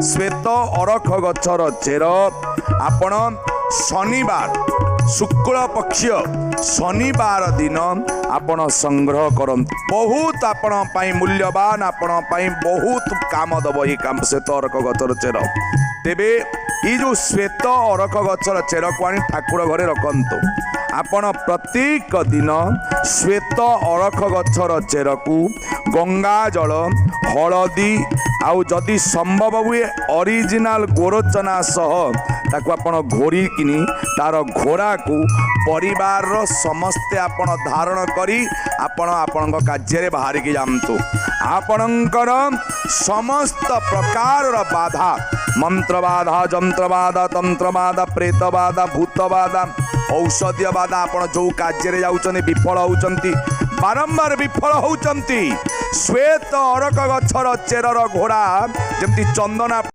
ଶ୍ଵେତ ଅରଖ ଗଛର ଚେର ଆପଣ ଶନିବାର, ଶୁକ୍ଳ ପକ୍ଷ ଶନିବାର ଦିନ ଆପଣ ସଂଗ୍ରହ କରନ୍ତୁ। ବହୁତ ଆପଣଙ୍କ ପାଇଁ ମୂଲ୍ୟବାନ, ଆପଣଙ୍କ ପାଇଁ ବହୁତ କାମ ଦେବ ଏଇ କାମ ଶ୍ଵେତ ଅରଖ ଗଛର ଚେର। ତେବେ ଏଇ ଯେଉଁ ଶ୍ଵେତ ଅରଖ ଗଛର ଚେରକୁ ଆଣି ଠାକୁର ଘରେ ରଖନ୍ତୁ। ଆପଣ ପ୍ରତ୍ୟେକ ଦିନ ଶ୍ଵେତ ଅରଖ ଗଛର ଚେରକୁ ଗଙ୍ଗା ଜଳ, ହଳଦୀ ଆଉ ଯଦି ସମ୍ଭବ ହୁଏ ଅରିଜିନାଲ ଗୋରୋଚନା ସହ ତାକୁ ଆପଣ ଘୋରିକିନି ତାର ଘୋରାକୁ ପରିବାରର ସମସ୍ତେ ଆପଣ ଧାରଣ କରି ଆପଣ ଆପଣଙ୍କ କାର୍ଯ୍ୟରେ ବାହାରିକି ଯାଆନ୍ତୁ। ଆପଣଙ୍କର ସମସ୍ତ ପ୍ରକାରର ବାଧା, ମନ୍ତ୍ରବାଧା, ଯନ୍ତ୍ରବାଧା, ତନ୍ତ୍ରବାଧା, ପ୍ରେତବାଧା, ଭୂତବାଧା, ଔଷଧୀୟ ବାଧା, ଆପଣ ଯେଉଁ କାର୍ଯ୍ୟରେ ଯାଉଛନ୍ତି ବିଫଳ ହେଉଛନ୍ତି, ବାରମ୍ବାର ବିଫଳ ହେଉଛନ୍ତି, ଶ୍ଵେତ ଅରକ ଗଛର ଚେରର ଘୋଡ଼ା ଯେମିତି ଚନ୍ଦନ